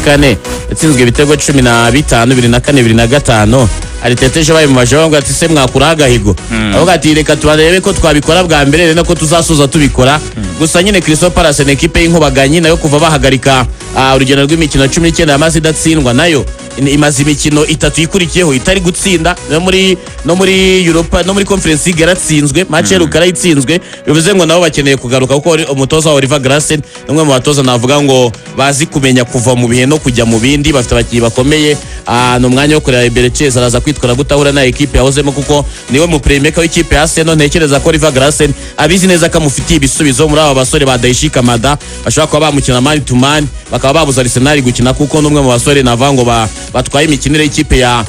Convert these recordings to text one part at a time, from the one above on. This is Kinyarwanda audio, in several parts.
Na kane yatsinzwe ibitego 15, 24, 25. Arteta ejo babimubaje, bavuga ati: "Se mwakuraho agahigo?" Avuga ati: "Reka tubarebe ko twabikora bwa mbere, rero ko tuzasoza tubikora." Gusa nyine Crystal Palace ni ekipe y'inkubaganyi, nayo kuva bahagarika urugendo rw'imikino 19 yamaze idatsindwa, nayo imaze imikino itatu ikurikiyeho itari gutsinda. No muri Europa, no muri Conference League yaratsinzwe, match iheruka yarayitsinzwe. Bivuze ngo nabo bakeneye kugaruka, kuko umutoza wa Oliver Glasner ni umwe mu batoza navuga ngo bazi kumenya kuva mu bihe no kujya mu bindi. Bafite abakinnyi bakomeye. Ni umwanya wo kureba Eberechi Eze araza kwitwara gutahura na ekipe yahozemo, kuko niwe mu playmaker w'ikipe ya Arsenal. Ntekereza ko Oliver Glasner abizi neza ko amufitiye ibisubizo muri aba basore ba Daichi Kamada, bashobora kuba bamukina man to man, bakaba babuza Arsenal gukina, kuko n'umwe mu basore navuga ngo batwaye imikinire y'ikipe ya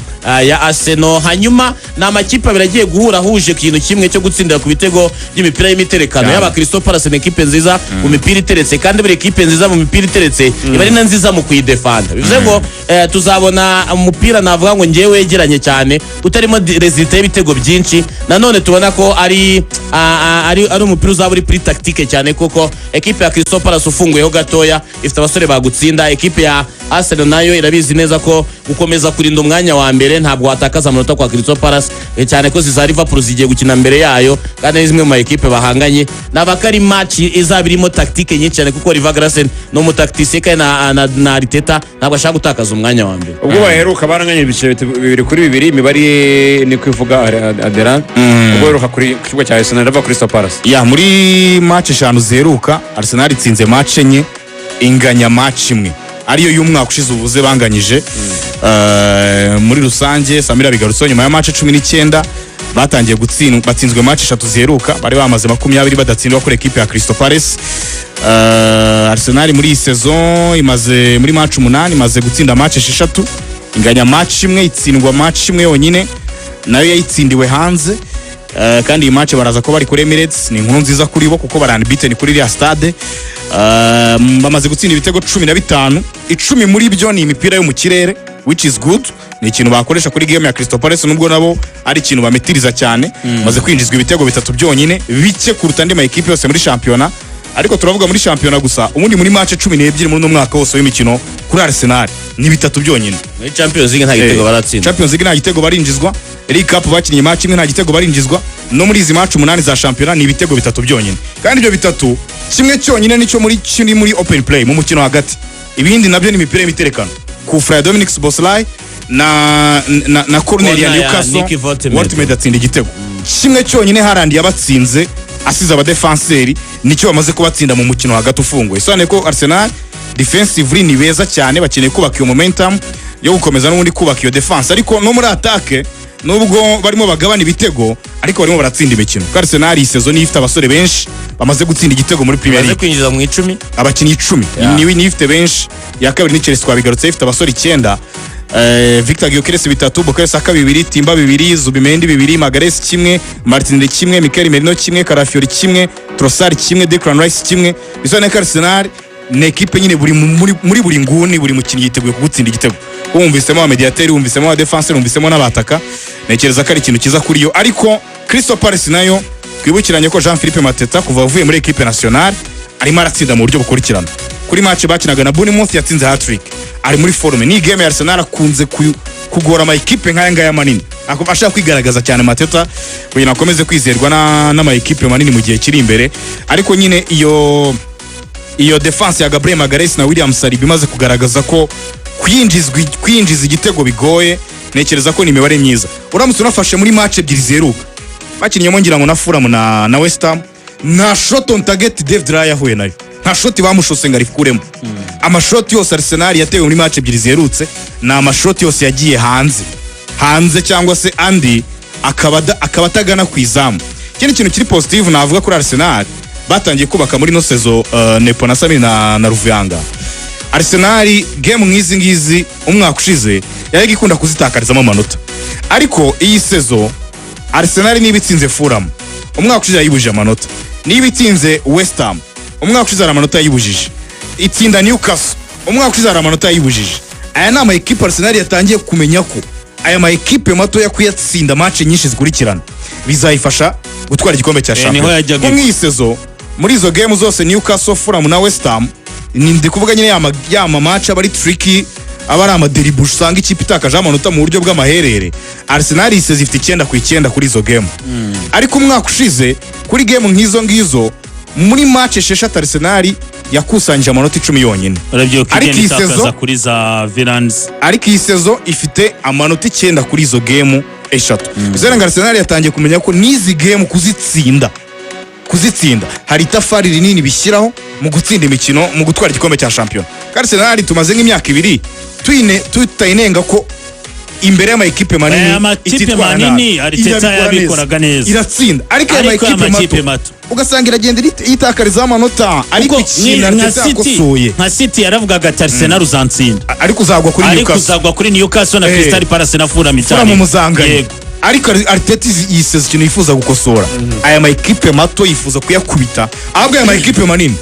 Arsenal. Hanyuma ni amakipe abiri agiye guhura ahuje ikintu kimwe cyo gutsindira ku bitego by'imipira y'imiterekano. Yaba Crystal Palace ni ekipe nziza mu mipira iteretse, kandi buri ekipe nziza mu mipira iteretse iba ari na nziza mu kuyidefanda. Bivuze ngo tuzabona umupira navuga ngo ngewe wegeranye cyane, utarimo résultat y'ibitego byinshi. Nanone tubona ko ari umupira uzaba uri kuri tactique cyane, kuko ekipe ya Crystal Palace ufunguyeho gatoya ifite abasore bagutsinda. Ekipe ya Arsenal nayo irabizi neza ko gukomeza kurinda umwanya wa mbere ntabwo watakaza amanota kwa Crystal Palace, cyane ko ziza Liverpool zigiye gukina mbere yayo, kandi ari zimwe mu ma ekipe bahanganye. Naba ko ari match izaba irimo tactique nyinshi cyane, kuko Oliver Glasner ni umutacticien, kandi na Arteta ntabwo ashaka gutakaza umwanya wa mbere. Ubwo baheruka baranganye ibice 2-2, imibare ni kuvuga Adera, ubwo baheruka kuri ku kibuga cya Arsenal, ndava Crystal Palace. Ya, muri match eshanu ziheruka, Arsenal itsinze match enye, inganya match imwe, ariyo y'umwaka ushize ubuze banganyije. Muri rusange, Samira bigarutseho, nyuma ya match 19 batangiye gutsindwa, batsinzwe match eshatu ziheruka. Bari bamaze 20 badatsindwa kuri ekipe ya Crystal Palace. Arsenal muri iyi saison imaze muri match umunani, imaze gutsinda match esheshatu, inganya match imwe, itsindwa match imwe yonyine, nayo yayitsindiwe hanze. Kandi iyi match baraza ko bari kuri Emirates, ni inkuru nziza kuri bo kuko bari unbeaten kuri iriya stade. Bamaze gutsinda ibitego 15, 10 muri byo ni imipira yo mu kirere, which is good. Ni ikintu bakoresha kuri game ya Crystal Palace, nubwo nabo ari ikintu bametiriza cyane. Bamaze kwinjizwa ibitego bitatu byonyine, bike kuruta andi ma ekipe yose muri shampiyona, ariko turavuga muri shampiyona gusa. Ubundi muri match 12 muri uno mwaka wose w'imikino kuri Arsenal ni bitatu byonyine. Muri Champions League nta gitego baratsinda. Champions League nta gitego barinjizwa, League Cup bakinnye match imwe, nta gitego barinjizwa, no muri izi match umunani za shampiyona ni ibitego bitatu byonyine. Kandi ibyo bitatu, kimwe cyonyine nicyo muri kiri muri open play, mu mukino hagati, ibindi nabyo ni imipira y'imiterekano, kufra ya Dominic Szoboszlai na corner ya Corner ya Newcastle. Nick Woltemade. Woltemade atsinda igitego kimwe cyonyine. Haaland yabatsinze asize abadefanseri, nicyo bamaze kubatsinda mu mukino hagati ufunguye. Sobanuye ko Arsenal defensively ni beza cyane, bakeneye kubaka iyo momentum yo gukomeza n'ubundi kubaka iyo defense. Ariko no muri attaque, nubwo barimo bagabana ibitego, ariko barimo baratsinda imikino, kuko Arsenal iyi saison niyo ifite abasore benshi bamaze gutsinda igitego muri Premier Bamaze League. kwinjiza mu 10. Abakinnyi 10. Niyo ifite benshi. Iya kabiri ni Chelsea, twabigarutse, ifite abasore icyenda. Victor Gyökeres bitatu, Bukayo Saka bibiri, Timber bibiri, Zubimendi bibiri, Magalhaes kimwe, Martinelli kimwe, Mikel Merino kimwe, Calafiori kimwe, Trossard kimwe, Declan Rice kimwe. Bisobanuye ko Arsenal ni ekipe nyine buri muri buri nguni, buri mukinnyi yiteguye kugutsinda igitego. Wumvisemo aba mediateri, wumvisemo aba defenseur, wumvisemo n'abataka. Ntekereza ko ari ikintu cyiza kuri yo. Ariko Crystal Palace nayo, twibukiranye ko Jean Philippe Mateta kuva avuye muri equipe nationale arimo aratsinda mu buryo bukurikirana. Kuri match bakinaga na Bournemouth yatsinze hat-trick, ari muri forme. Ni game ya Arsenal akunze kugora ama ekipe nk'aya ngaya manini. Ashaka kwigaragaza cyane Mateta kugira ngo akomeze kwizerwa n'ama ekipe manini mu gihe kiri imbere. Ariko nyine iyo defense ya Gabriel Magalhaes na William Saliba imaze kugaragaza ko kwinjiza igitego bigoye. Ntekereza ko ni imibare myiza uramutse unafashe muri match ebyiri ziheruka bakinnyemo, ngira ngo na Fulham na West Ham, nta shot on target David Raya yahuye nayo, nta shoti bamushose ngo arikuremo. Amashoti yose Arsenal yatewe muri match ebyiri ziherutse ni amashoti yose yagiye hanze hanze, cyangwa se andi akaba atagana ku izamu. Ikindi kintu kiri positive navuga kuri Arsenal batangiye kubaka muri ino saison, Nepo na Samir na Ruvuyanga, Arsenal game nk'izi ngizi umwaka ushize yari ikunda kuzitakarizamo amanota, ariko iyi saison Arsenal niba itsinze Fulham, umwaka ushize yayibujije amanota, niba itsinze West Ham, umwaka ushize hari amanota yayibujije, itsinda Newcastle, umwaka ushize hari amanota yayibujije. Aya ni ama ekipe Arsenal yatangiye kumenya ko aya ma ekipe matoya kuyatsinda match nyinshi zikurikirana bizayifasha gutwara igikombe cya Niho shampiyona. yajyaga. Nko nk'iyi saison, muri izo game zose, Newcastle, Fulham na West Ham, Ni ndi kuvuga nyine yama match aba ari tricky, aba ari amaderibush, usanga ikipe itakaje amanota mu buryo bw'amaherere. Arsenal ise zifite 9 ku 9 kuri izo game, ariko umwaka ushize kuri game nk'izo ngizo, muri match 6 Arsenal yakusanyije amanota 10 yonyine. Urabyibuka Ariko igenda iyi itakaza kuri za Villans. Ariko iyi saison ifite amanota 9 kuri izo game 3. Bivuze ngo Arsenal yatangiye kumenya ko n'izi game kuzitsinda hari itafari rinini bishyiraho mu gutsinda imikino, mu gutwara igikombe cya shampiyona. Kandi Arsenal tumaze nk'imyaka 2 tutayinenga ko imbere y'ama ekipe manini Amakipe ititwara manini, nabi. Arteta Irabikora yabikoraga neza. Iratsinda, ariko aya Ariko makipe amakipe mato mato ugasanga iragenda yitakarizaho amanota, ariko Kuko ikintu nka Arteta City yakosoye, nka City yaravugaga ati Arsenal uzantsinda, ariko uzagwa kuri ariko Newcastle, uzagwa kuri Newcastle na Crystal Palace na Fulham. Fulham muzanganye. Yego. Ariko Arteta yiseza ikintu yifuza gukosora: aya ma ekipe mato yifuza kuyakubita. Ahubwo aya ma ekipe manini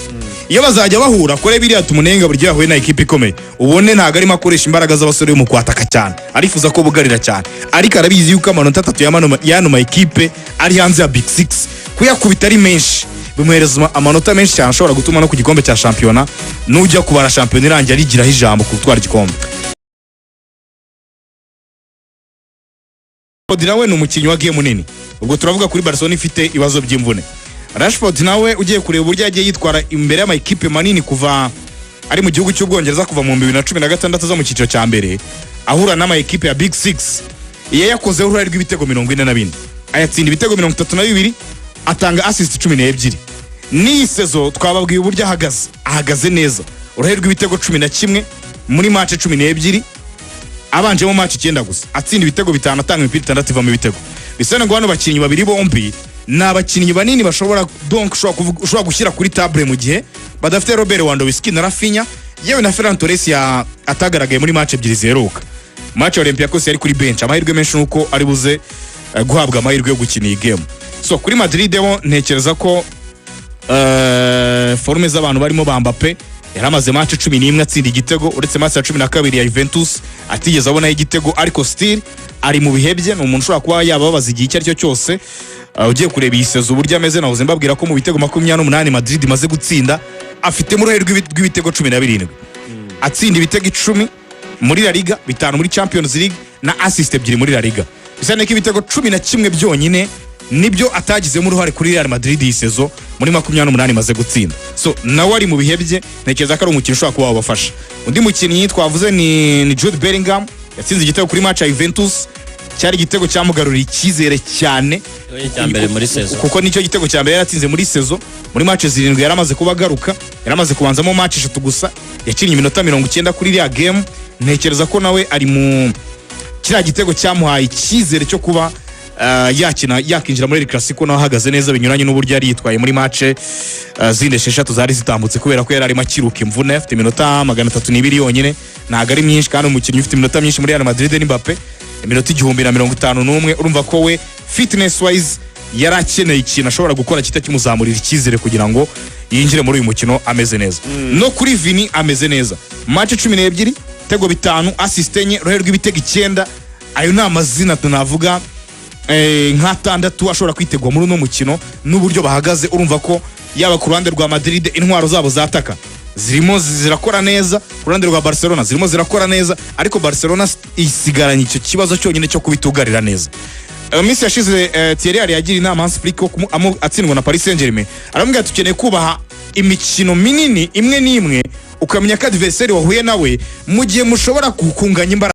iyo bazajya bahura kore biriya tumunenga, buryo yahuye na ekipe ikomeye ubone ntabwo arimo akoresha imbaraga z'abasore mu kwataka cyane, arifuza ko bugarira cyane, ariko arabizi yuko amanota 3 y'ano ma ekipe ari hanze ya Big Six kuyakubita ari menshi bimuhereza amanota menshi cyane ashobora gutuma no ku gikombe cya shampiyona, nujya kubara shampiyona irangiye, arigiraho ijambo ku gutwara igikombe. Rashford nawe ni umukinnyi wa game nini. Ubwo turavuga kuri Barcelona ifite ibibazo by'imvune. Rashford nawe ugiye kureba uburyo yagiye yitwara imbere y'amakipe manini kuva ari mu gihugu cy'Ubwongereza, kuva mu 2016 aza mu cyiciro cya mbere, ahura n'amakipe ya Big Six, iyo yakozeho uruhare rw'ibitego 44, ayatsinda ibitego 32, atanga assist 12. N'iyi saison twababwiye uburyo ahagaze, ahagaze neza, uruhare rw'ibitego 11 muri match 12, abanjemo match 9 gusa, atsinda ibitego 5, atanga imipira 6 ivamo ibitego. Bisa ngo bano bakinnyi babiri bombi ni abakinnyi banini bashobora, donc ushobora gushyira kuri table mu gihe badafite Robert Lewandowski na Raphinha, yewe na Ferran Torres ya atagaragaye muri match 2 ziheruka. Match ya Olympiacos yari kuri bench, amahirwe menshi nuko ari buze guhabwa amahirwe yo gukina iyi game. So kuri Madrid bo ntekereza ko forme z'abantu barimo ba Mbappe, yari amaze match 11 atsinda igitego, uretse match ya 12 ya Juventus atigeze abonaho igitego, ariko still ari mu bihe bye, ni umuntu ushobora kuba yababaza igihe icyo ari cyo cyose. Ugiye kureba iyi saison uburyo ameze, nahoze mbabwira ko mu bitego 28 Madrid imaze gutsinda afitemo uruhare rw'ibitego 17, atsinda ibitego 10 muri La Liga, 5 muri Champions League na assist 2 muri La Liga. Bisa niko ibitego 11 byonyine nibyo atagizemo uruhare kuri Real Madrid iyi saison muri 28 imaze gutsinda. So nawe ari mu bihe bye, ntekereza ko ari umukino ushobora kuba wabafasha. Undi mukinnyi twavuze ni Jude Bellingham, yatsinze igitego kuri match ya Juventus, cyari igitego cyamugaruriye icyizere cyane Cya mbere muri saison. kuko nicyo gitego cya mbere yaratsinze muri saison. Muri match 7 yari amaze kuba agaruka, yari amaze kubanzamo match 3 gusa, yakinnye iminota 90 kuri iriya game. Ntekereza ko nawe ari mu kiriya gitego cyamuhaye icyizere cyo kuba yakina, yakinjira muri El Clasico nawe ahagaze neza, binyuranye n'uburyo yari yitwaye muri match zindi 6 zari zitambutse, kubera ko yari arimo akiruka imvune. Afite iminota 302 yonyine, ntabwo ari myinshi, kandi umukinnyi ufite iminota myinshi muri Real Madrid ni Mbappe, iminota 1051. Urumva ko we fitness wise yari akeneye ikintu ashobora gukora kita kimuzamurira icyizere kugira ngo yinjire muri uyu mukino ameze neza. No kuri Vini ameze neza, match 12, ibitego 5, assist 4, uruhare rw'ibitego 9. Ayo ni amazina tunavuga nk'atandatu ashobora kwitegwa muri uno mukino n'uburyo bahagaze. Urumva ko yaba ku ruhande rwa Madrid intwaro zabo zataka zirimo zirakora neza, ku ruhande rwa Barcelona zirimo zirakora neza, ariko Barcelona isigaranye icyo kibazo cyonyine cyo kubitugarira neza. Mu minsi yashize Thierry Henry yagira inama Hans Flick ko atsindwa na Paris Saint-Germain, aramubwira ati ukeneye kubaha imikino minini imwe n'imwe, ukamenya ko adversaire wahuye nawe mu gihe mushobora kunganya imbaraga.